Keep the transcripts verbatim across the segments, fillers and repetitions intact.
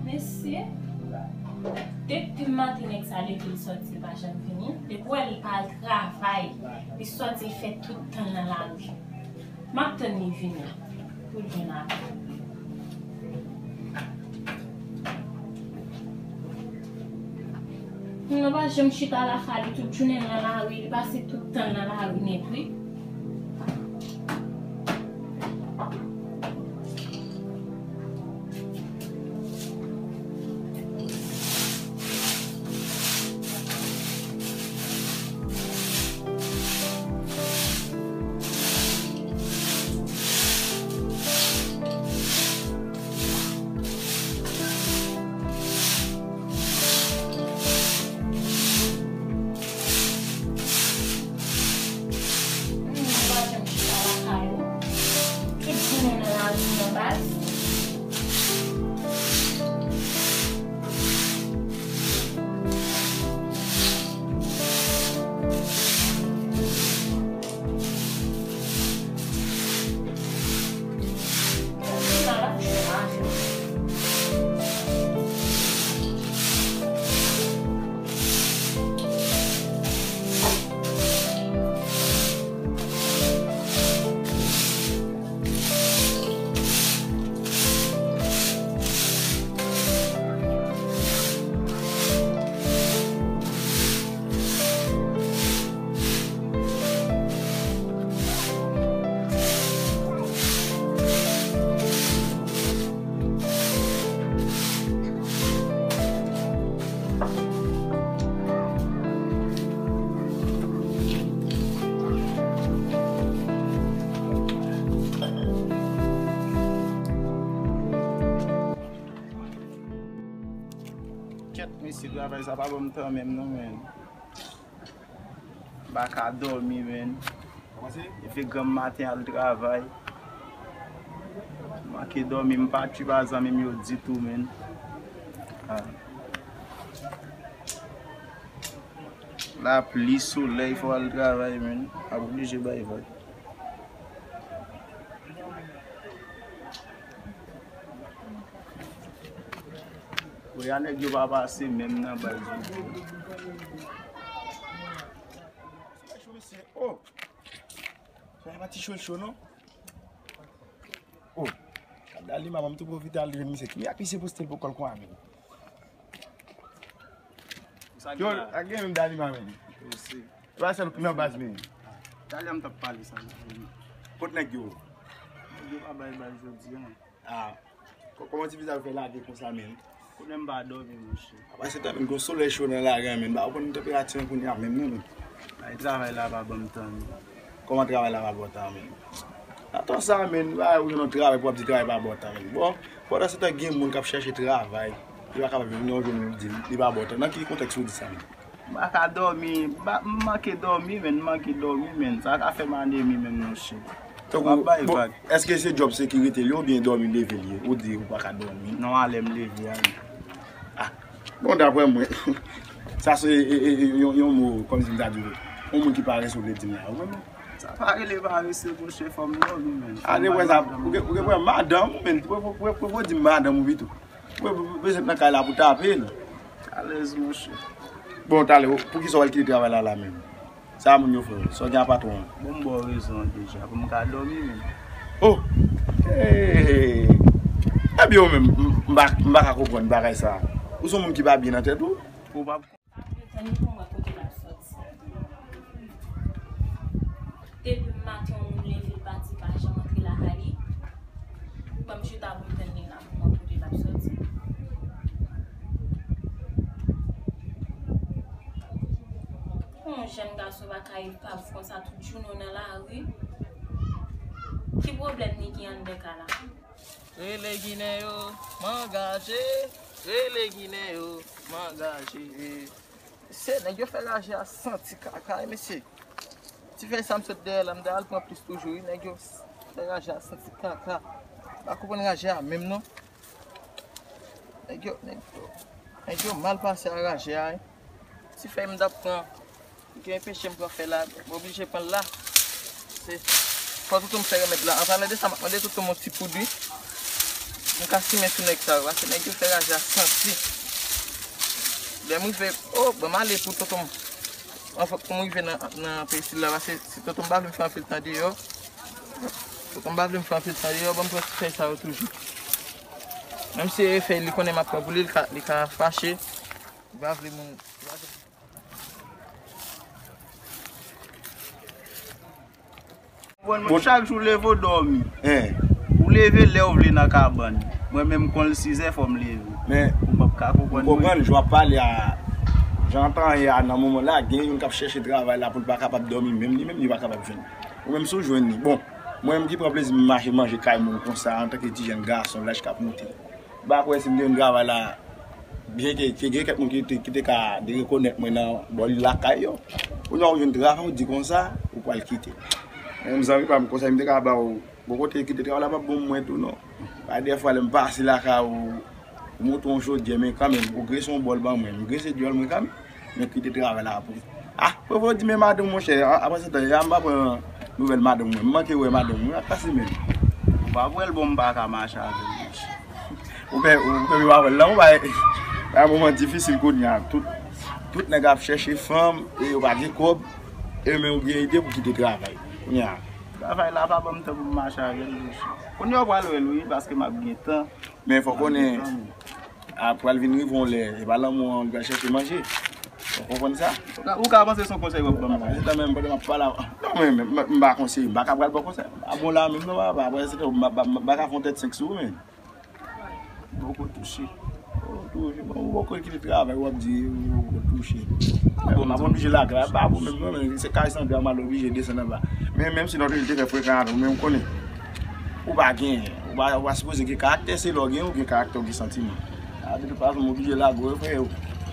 Mesye, depi maten nèg sa leve, l sòti, l pa janm vini. Depi w wè l pa al travay, li sòti, l fè tout tan l nan lari. M ap tann li vini pou l jwenn avè m. Moun nan pa janm chita lakay li, tout jounen l nan lari, li pase tout tan l nan lari nèt, wi. Tout jounen nan lari nan baz. Kèt, mesye, travay sa pa ban m tan menm non, men. M pa ka dòmi, men. Leve granm maten al travay. Manke dòmi, m pa tchwipa zanmi m yo ditou, men. Ah. Lapli, solèy, fò al travay, men. Ap oblije bay vag. Kounye a nèg yo pa pase menm nan baz yo. Oh! Sa pa ti cho cho non. Oh! Dali manman m tou pwofite al jwenn misye. Ki ak misye poste l pou kòl kon avè l. Yo, ak gen menm Dali manman. Yo se. E pa sèl nan baz men. Dali a m t ap pale sa. Kot nèg yo? Nèg yo pa bay bal jodi a. Ah. Kò-, kòman ti vizaj ou fè lage konsa, men? Kounye a m pa dòmi, monchè. Apa se tan vin gon solèy cho nan lari a, men. Ba, ou konn tanperati an kounye a, men, men, men. Ay, travay la pa ban m tan, men. Kòman travay la pa ba w tan, men? Atò sa, men, ba, ou gen yon travay pou w ap di travay pa ba w tan, men. Bon, pandan se tan gen moun k ap chèche travay, li pa kapab jwenn yon jwenn li di li pa ba w tan. Nan ki kontèks ou di sa, men? M pa ka dòmi, m pa, m manke dòmi, men, m manke dòmi, men. Sa ka fè m anemi, men, monchè. Tankou, m ap bay bon, vag. Èske se djòb sekirite li oubyen dòmi leve li ye? Ou di ou pa ka dòmi. Non, a lè m leve a, wi. Ah. Bon, daprè mwen, sa se, e, e, e, yon, yon mo, kòmsi m ta di, yon moun ki parese ou vle di m la, ou konprann? Sa pa rele parese, monchè, fò m dòmi, men. A, deprè sa, ou gen, ou gen pwoblèm madanm ou, men, pou, pou, pou, pou, pou di m madanm ou pito. Ou, ou, ou bezwen nan kay la pou tape l. Alèz, monchè. Bon, talè, poukisa w al kite travay la, la menm? Sa moun yo fè w? Sa w gen a patwon an? Bon, m ba w rezon an deja. Pou m ka dòmi menm. Oh! Hey! Ebyen ou menm, m, m pa, m pa ka konprann bagay sa. Ou se yon moun ki pa byen nan tèt ou? Ou pa Tann pou m wè kote l ap sòti. Depi maten yon moun leve l pati pa janm antre lakay li. Ban m chita pou m tann li la pou m wè kote l ap sòti. Pou yon jèn gason pa ka viv pa konsa tout jounen w nan lari. Ki pwoblèm li gen anndan kay la? Rele Ginen yo, m angaje. Rele Ginen yo, m angaje. Se nèg yo fè raje a santi kaka, wi, mesye. Ti fèy sa m sot dèyè la, m ta al pran plis toujou, wi. Nèg yo fè raje a santi kaka. Pa konprann raje a menm, non. Nèg yo, nèg yo, nèg yo mal pase a raje a, wi. Ti fèy m t ap pran, li te enpeche m pran fèy la, m oblije pran l la. Se, fò toutou m fè remèd la. An palan de sa, m ap mande toutou m yon ti poud, wi. M ka simen sou nèg sa yo, paske nèg yo fè raje a santi. Lè m rive, o, ban m ale pou tonton m. Anfen, pou m rive nan, nan peyi sid la, paske si tonton m pa vle m fè anpil tan deyò, tonton m pa vle m fè anpil tan deyò, ban m pran ti fèy sa yo toujou. Menm si e fèy li konnen m ap pran pou li, li ka, li ka fache. Li pa vle moun. Bon, chak jou leve w dòmi. Ou leve lè w vle nan kabann. Mwen menm, m konn l sizè, fò m leve. Men, ou p ap ka konprann mwen. M konprann jan w ap pale a. Jan tan ye a, nan moman la, gen youn k ap chèche travay la pou l pa kapab dòmi, menm li menm, li pa kapab jwenn. Ou menm, si w jwenn li. Bon, mwen menm ki pran plezi m mache manje kay moun konsa, antanke ti jèn gason, laj k ap monte. M pa kwè si m te jwenn travay la, byen ke, ke gen kèk moun ki te, ki te ka derekonèt mwen nan bò lakay yo. Kounye a ou jwenn travay, ou di konsa, ou pral kite. Men zanmi pa m, konsèy m te ka ba w, bon kote kite travay la p ap bon pou mwen tou non. Bay dèfwa lè m pase lakay ou, ou montre yon chodyè, men kanmenm, ou grese yon bòl ban mwen, m grese dyòl mwen kanmenm. Men kite travay la pou. Ah, pwopo di men madanm monchè, a- apre se tan, ya m pa pran nouvèl madanm mwen. M manke wè madanm mwen, ak pase men. Ou pa wè l bon, m pa ka mache avè l monchè. Ou pè, ou pè pa wè l la, ou pa, nan moman difisil kounye a. Tout, tout nèg ap chèche fanm, e yo pa gen kòb, e men ou gen ide pou kite travay. Kounye a. Travay la pa ban m tan pou m mache avè l monchè. Kounye a ou pral wè l wi, paske m ap gen tan. Men fò konnen, a pral vin rive yon lè, e pa lanmou an li pral chèche manje. Ou konprann sa? Ou ka panse se yon konsèy w ap ban m la. Se tan menm pandan m ap pale a, non, men, men, men, m pa konseye, m pa ka pral ba w konsèy. A bon la menm non, papa, apre se tan, m pa, m pa, m pa ka fè yon tèt senk sou ou, men. Poko touche. Poko touche. Bon, ou poko kite travay, w ap di, ou poko touche. A bon, m ap oblije lage la, pa bon menm non, men se kay santi a, m al oblije desann anba. Men menm si lòt yo te fè frekan avè w, men ou konnen. Ou pa gen, ou pa, ou pa sipoze gen karaktè, se lè w gen, ou gen karaktè, ou gen santiman. A, de tout fason, m oblije lage w, frè.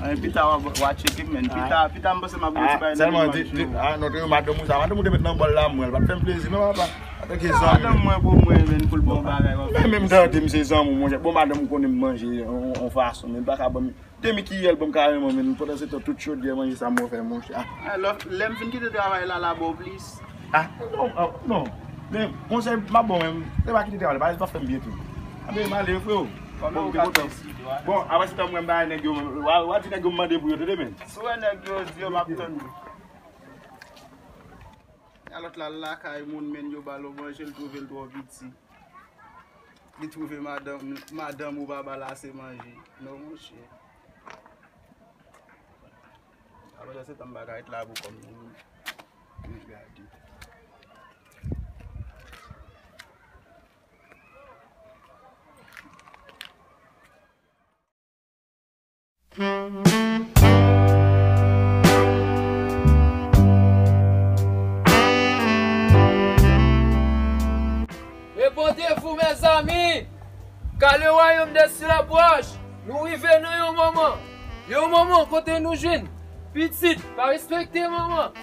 Anyen, pita w a, w a tcheke m, men. Pita, pita m panse m ap gen yon ti bagay nan men manje. Ah, non, te yo madanm ou sa, madanm ou te met nan bòl la, mwen, l pa t fè m plezi, non, papa. Antanke zanmi. Madanm mwen pou mwen, men, pou l bon bagay, w ap fè m plezi. Men, menm tande m se zanmi w, monchè. Bon, madanm ou konnen m manje yon, yon fason, men l pa ka ban m Demi kiyè l ban m kareman, men pandan se tan, tout chodyè manje sa mwen fè, monchè. Ah. Alò, lè m fin kite travay la, l a ba w plis. Ah, non, ah, non. Men, konsèy m ap ba w, men, se pa kite travay la, pa, pa fè m byen tou. Anben, m ale, freo. Bon, m te kontan. Bon, apre se tan mwen, m ba nèg yo, w a, w a di nèg yo m mande pou yo, tande, men. Si w wè nèg yo, di yo, m ap tann yo. Alòt la, lakay moun, men yo ba l yon manje, l twouve l twò piti. Li twouve madanm, madanm ou pa ba l ase manje. Non, monchè. Apre sa, se tan m pa ka ret la pou kò m non. Men gade. Repentez-vous, mes amis, car le royaume des cieux est proche. Nou rive nan yon moman, yon moman kote nou jwenn pitit pa respekte manman,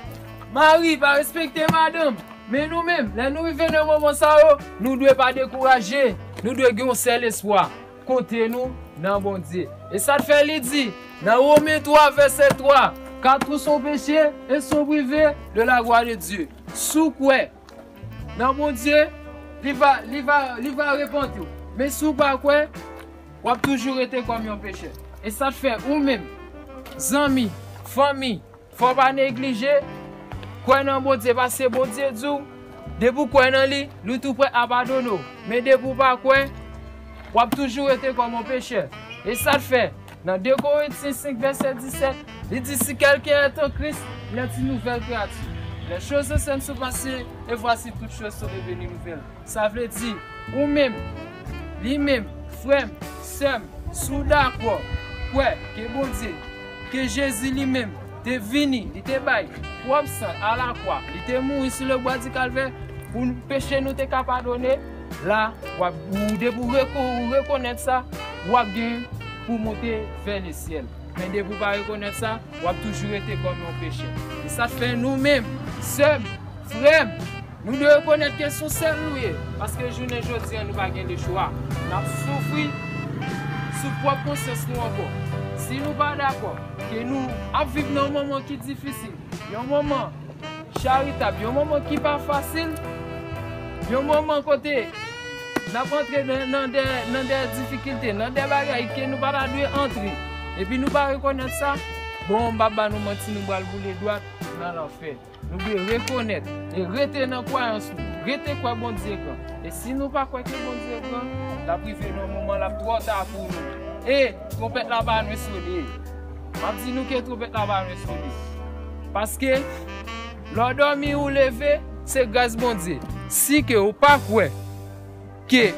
mari pa respekte madanm. Men nou menm, lè nou rive nan moman sa yo, nou dwe pa dekouraje, nou dwe gen yon sèl espwa. Kote nou nan Bondye. E sa k fè li di nan Women twa vèsè twa, car tout sont péchés et sont privés de la gloire de Dieu. Si w kwè nan Bondye, li va, li va, li va repanti w. Men si w pa kwè, w ap toujou rete kòm yon pechè. E sa k fè ou menm, zanmi, fanmi, fò w pa neglije kwè nan Bondye, paske Bondye di w, depi w kwè nan li, li tou prè a padone w. Men depi w pa kwè, w ap toujou rete kòm yon pechè. E sa k fè, nan de Korentyen senk vèsè disèt, li di, si quelqu'un est en Christ, il est une nouvelle créature. Les choses anciennes sont passées, et voici toutes choses sont devenues nouvelles. Sa vle di, ou menm, li menm, frè m, sè m, si w dakò, kwè ke Bondye, ke Jezi li menm te vini, li te bay pwòp san a la kwa, li te mouri sou le bwa di Kalvè pou peche nou te ka padone, la, w ap, ou depi w reko-, ou rekonèt sa, w ap gen pou monte vè lesyèl. Men depi w pa rekonèt sa, w ap toujou rete kòm yon pechè. E sa fè nou menm, sè m, frè m, nou dwe rekonèt ke se yon sèl nou ye, paske jounen jodi a nou pa gen lechwa. N ap soufri sou pwòp konsyans nou ankò. Si nou pa dakò ke nou ap viv nan yon moman ki difisil, yon moman charitab, yon moman ki pa fasil, yon moman kote n ap antre nan, nan de, nan de difikilte, nan de bagay ke nou pa ta dwe antre, epi nou pa rekonèt sa, bon, m p ap ba nou manti, nou pral boule dwat nan lanfè. Nou dwe rekonèt e rete nan kwayans nou, rete kwè Bondye gran. E si nou pa kwè ke Bondye gran, l ap rive nan yon moman l ap twò ta pou nou. E twonpèt la pa dwe sone. M ap di nou ke twonpèt la pa dwe sone. Paske lè w dòmi ou leve, se gras Bondye. Si ke ou pa kwè ke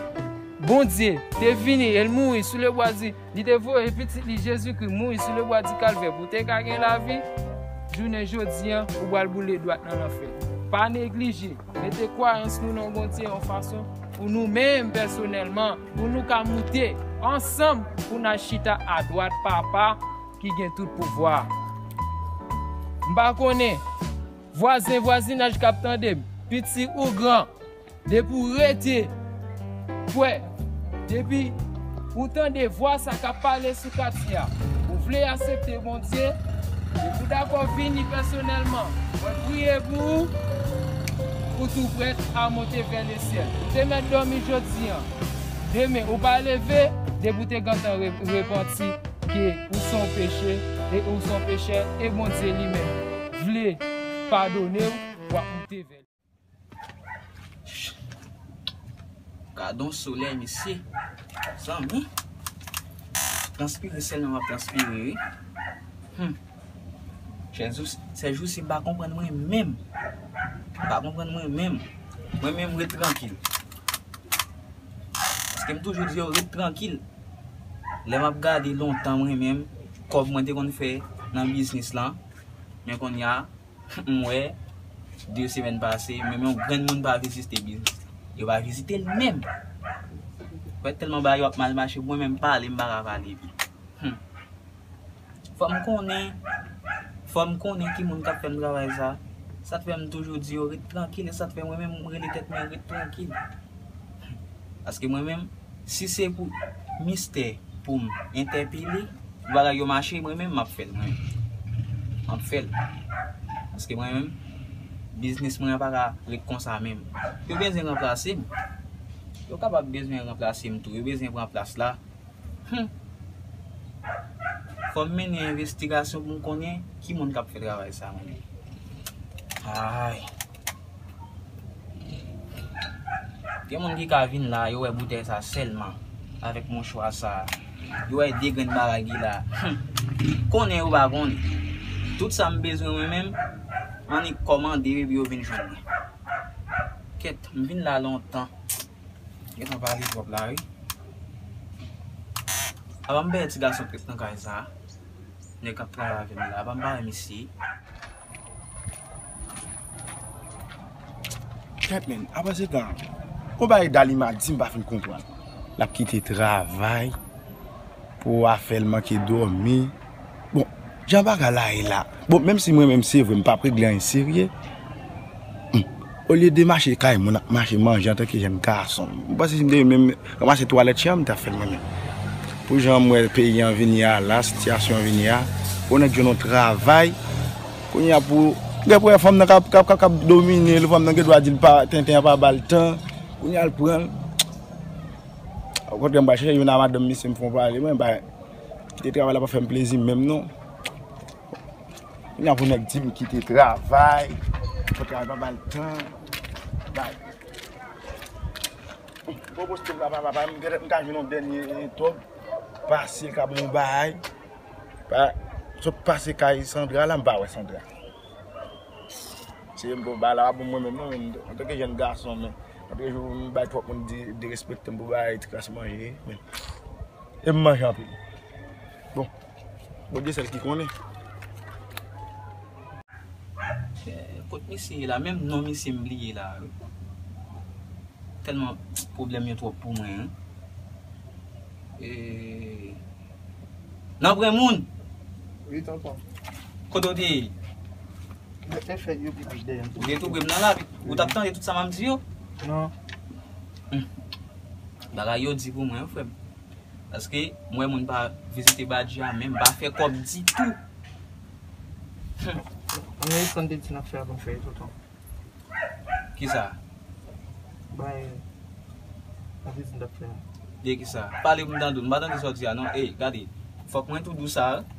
Bondye te vini e l mouri sou le bwa di, li te voye pitit li Jezikri mouri sou le bwa di Kalvè pou te ka gen lavi, jounen jodi a, ou pral boule dwat nan lanfè. Pa neglije, mete kwayans nou nan Bondye yon fason pou nou menm pèsonèlman, pou nou ka moute ansanm, pou n al chita adwat Papa ki gen tout pouvwa. M pa konnen, vwazen vwazinaj k ap tande m, piti ou gran, depi w rete kwè, depi ou tande vwa sa k ap pale sou katye a, ou vle aksepte Bondye, depi w dakò vini pèsonèlman, mwen priye pou ou, ou tou prèt a monte vè lesyèl. Ou te mèt dòmi jodi a, demen ou pa leve, depi w te gentan re-, repanti ke ou se yon peche, e ou se yon pechè, e Bondye li menm vle padone w, w ap moute vè l. Gadon solèy, mesye. Zanmi. Transpire sèlman m ap transpire, wi. Hmm. Sèjou, sèjou si m pa konprann mwen menm. M pa konprann mwen menm. Mwen menm, ret trankil. Paske m toujou di yo, ret trankil. Lè m ap gade lontan, mwen menm, kòb mwen te konn fè nan biznis lan, men kounye a, m wè, de semèn pase, menm yon grenn moun pa vizite biznis la. Yo pa vizite l menm. Kwè tèlman bagay yo ap mal mache, mwen menm pale, m pa ka pale byen. Hmm. Fò m konnen, fò m konnen ki moun k ap fè m travay sa. Sa t fè m toujou di yo ret trankil, e sa t fè mwen menm m rele tèt mwen ret trankil. Paske mwen menm, si se pou mistè pou m entèpele, pou bagay yo mache, mwen menm m ap fè l, mwen menm. M ap fè l. Paske mwen menm, biznis mwen an pa ka ret konsa menm. Yo bezwen ranplase m. Yo kapab bezwen ranplase m tou. Yo bezwen pran plas la. Hmm. Fò m mennen envestigasyon pou m konnen ki moun k ap fè travay sa, mwen menm. Ay. Gen moun ki ka vin la, yo wè boutèy sa sèlman, avèk mouchwa sa. Yo wè de grenn bagay ki la. Hmm. Konnen yo pa konnen. Tout sa m bezwen mwen menm, m annik kòmande epi yo vin jwenn mwen. Kèt, m vin la lontan. Gentan pale twòp la, wi. Apa m peye ti gason k ret nan kay sa a. Nèg k ap travay avè m la, apa m pare misye. Kèt, men, apa se tan. Konpayi Dalima di m pa fin konprann. L ap kite travay pou afè l manke dòmi. Bon, jan bagay la ye la. Bon, menm si mwen menm se vre, m p ap regle anyen serye. Hmm. Olye de mache kay moun, ap mache manje antanke jèn gason. M panse si m te menm ranmase twalèt chan, m ta fè l mwen menm. Pou jan m wè peyi an vin ye a la, sitiyasyon an vin ye a, pou nèg jwenn yon travay, kounye a pou, gen pou wè fanm nan k ap, k ap, k ap, k ap domine l, fanm nan gen dwa di l pa, tenten an pa ba l tan, kounye a l pran l. Okontrè, m pral chèche youn a madanm misye, m fè yon pale, mwen, ba, kite travay la pa fè m plezi menm non. Kounye a pou nèg di m kite travay, fò travay pa ba l tan. Bay. Bon, poste m la, papa, papa, m gentan, m ka jwenn yon dènye, eh, tòg. Pase, ka bon bagay. Pa, sot pase kay Sandra la, m pa wè Sandra. Se m bon bagay la, pa bon mwen menm, non, men antanke jèn gason, men antanke jou m bay twòp moun de, derespekte m pou bagay ti kras manje, men e m manje anpil. Bon, Bondye sèl ki konnen. Eh, kot misye ye la? Menm non misye m bliye la. Tèlman pwoblèm yo twòp pou mwen, hein. Eh, Nanpren moun. Wi, tonton. Kote w te ye? Mwen te fè yo pipi dèyè m. Ou te tou pre m nan la, ou t ap tande tout sa m ap di yo? Non. Hmm. Bagay yo di pou mwen, wi, frè m. Paske m wè moun pa vizite Badji a menm, pa fè kòb ditou. Hmm. Ann reyisi tande ti n ap fè a pou n fè yo tonton. Kisa? Bay, ann reyisi n t ap fè a. De kisa? Pale pou m tande w, m pa tande sa w di a non. Ey, gade, fòk mwen tou di w sa, wi.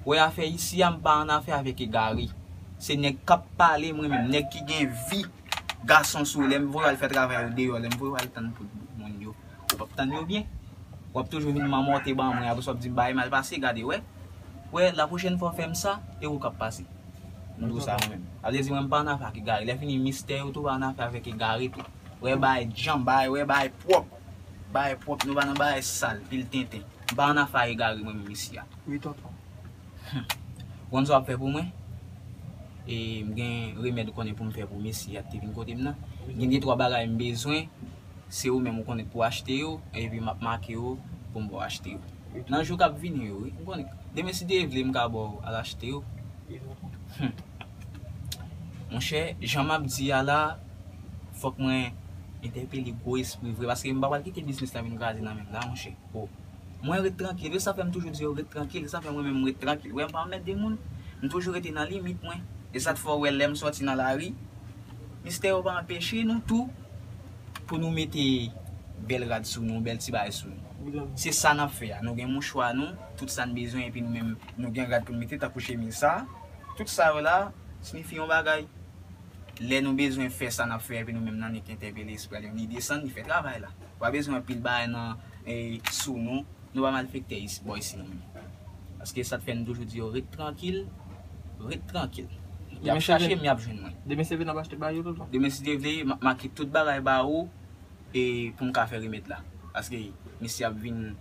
Wè afè isi a, m pa annafè avèk egare. Se nèg k ap pale mwen menm, nèg ki gen vi. Gason sou, lè m voye w al fè travay ou deyò, lè m voye w al tann pou moun yo, ou p ap tann yo byen. W ap toujou vin manmòte ban mwen, apre sa w ap di m bagay mal pase, gade, wè. Wè, lapwochèn fwa w fè m sa, e ou k ap pase. M di w sa mwen menm. Sa vle di mwen m pa annafè ak egare. Lè fini mistè yo tou pa annafè avèk egare tou. Wè bagay djanm, bagay, wè bagay pwòp. Bagay pwòp, nou pa nan bagay sal, pil tenten. M pa annafè ak egare mwen menm isi a. Wi, tonton. Hmm. Ou konn sa w ap fè pou mwen? E m gen remèd konnen pou m fè pou mesye a ki te vin kote m nan. Gen de twa bagay m bezwen, se ou menm ou konnen pou achte yo, epi m ap make yo pou m ba w achte yo. Nan jou k ap vini yo, wi. M konnen. Demen si Dye vle, m ka ba w al achte yo. Hmm. Monchè, jan m ap di a la, fòk mwen entèpele gwo espri vre, paske m pa pral kite biznis la vin kraze nan men m la, monchè. Oh. Mwen ret trankil, e sa fè m toujou di yo ret trankil, e sa fè mwen menm m ret trankil. Wè, m pa anmède moun, m toujou rete nan limit mwen. E sa t fè w wè lè m sòti nan lari, mistè yo pa anpeche nou tou pou nou mete bèl rad sou nou, bèl ti bagay sou nou. Se sa n ap fè a. Nou gen mouchwa nou, tout sa n bezwen, epi nou menm, nou gen rad pou n mete, tankou chemiz sa. Tout sa yo la, siyifi yon bagay. Lè nou bezwen fè sa n ap fè, epi nou menm nan nik entèpele espri a, li desann, li fè travay la. Pa bezwen anpil bagay nan, eh, sou nou. Nou pa malfektè isi, bò isi nou menm. Paske sa t fè n toujou di yo ret trankil, ret trankil. Y ap chache m, y ap jwenn mwen. Demen si Dye vle n ap achte ba yo tonton. Demen si Dye vle, m ap make tout bagay ba ou, e pou m ka fè remèd la. Paske misye ap vin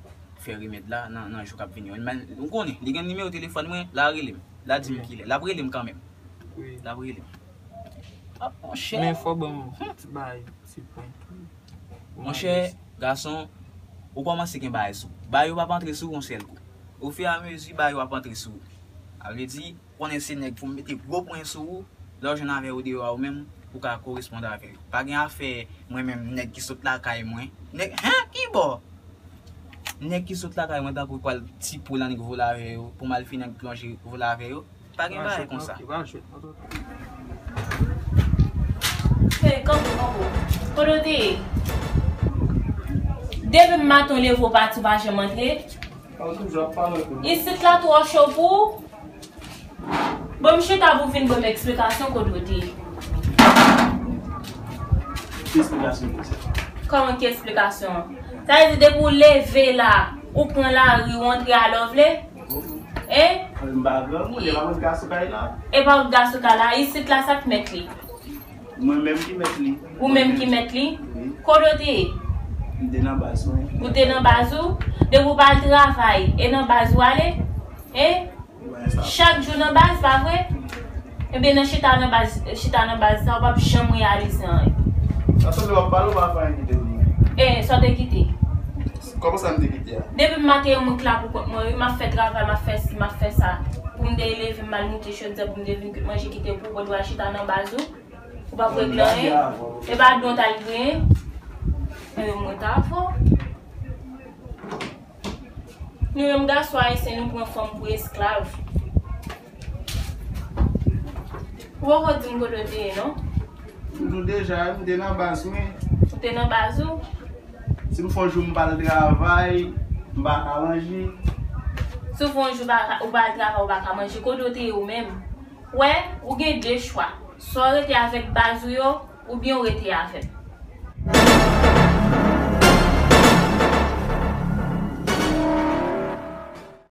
fè remèd la nan, nan jou k ap vini yo. Ou konnen, li gen nimewo telefòn mwen, l a rele m. L a di m kilè. L ap rele m kanmenm. Wi. L ap rele m. Ah, monchè. Men fò ban m ti bagay, ti pwen tou. Monchè, gason, ou kòmanse gen bagay sou ou. Bagay yo p ap antre sou ou yon sèl kou. Ofiramezi, bagay yo ap antre sou ou. Sa vle di, konnen se nèg pou m mete gwo pwen sou ou, lè w jwenn avè yo deyò a ou menm, ou ka koresponde avè yo. Pa gen afè mwen menm, nèg ki sot lakay mwen. Nèg, hen, ki bò? Nèg ki sot lakay mwen tankou pral ti poul annik vole avè yo, pou m al fin annik plonje vole avè yo. Pa gen bagay konsa. Hey, kanpe, kanpe. Kote w te ye? Depi maten w leve w pati, w pa janm antre. Isit la twò cho pou ou. Bon, m chita pou w vin ban m eksplikasyon kote w te ye. Ki eksplikasyon pou sa? Kòman ki eksplikasyon an? Sa vle di depi w leve la, ou pran lari, w antre alè w vle? Hein? M pa granmoun, e pa mwen ki asou kay la. E pa ou ki asou kay la, isit la sa k mèt li? Mwen menm ki mèt li. Ou menm ki mèt li? Wi. Kote w te ye? M te nan baz mwen. Ou te nan baz ou? Depi w pa al travay, e nan baz ou ale? Hein? Chak jou nan baz, pa vre? Ebyen, nan chita nan baz, chita nan baz sa, ou p ap janm reyalize anyen. Sa sanble w ap pale, ou pa fè anyen kite m. E, sa w te kite? Kòman sa m te kite a? Depi maten, mwen k la pou kont mwen, wi, m ap fè travay, m ap fè si, m ap fè sa. Pou m te leve, m al moute chodyè, pou m te vin kwit manje, kite pou ou, ou chita nan baz ou. Ou p ap regle anyen. E pa don t al griyen. Mwen ta fò. Nou menm gason ayisyen, nou pran fanm pou esklav. Ou poko di m kote w te ye, non? M di w deja, m te nan baz mwen. Ou te nan baz ou? Si m fè yon jou m pa al travay, m pa ka manje. Si w fè yon jou pa ka, ou pa al travay, ou pa ka manje, kote w te ye ou menm? Wè, ou gen de chwa. Swa w rete avèk baz ou yo, oubyen w rete avè m.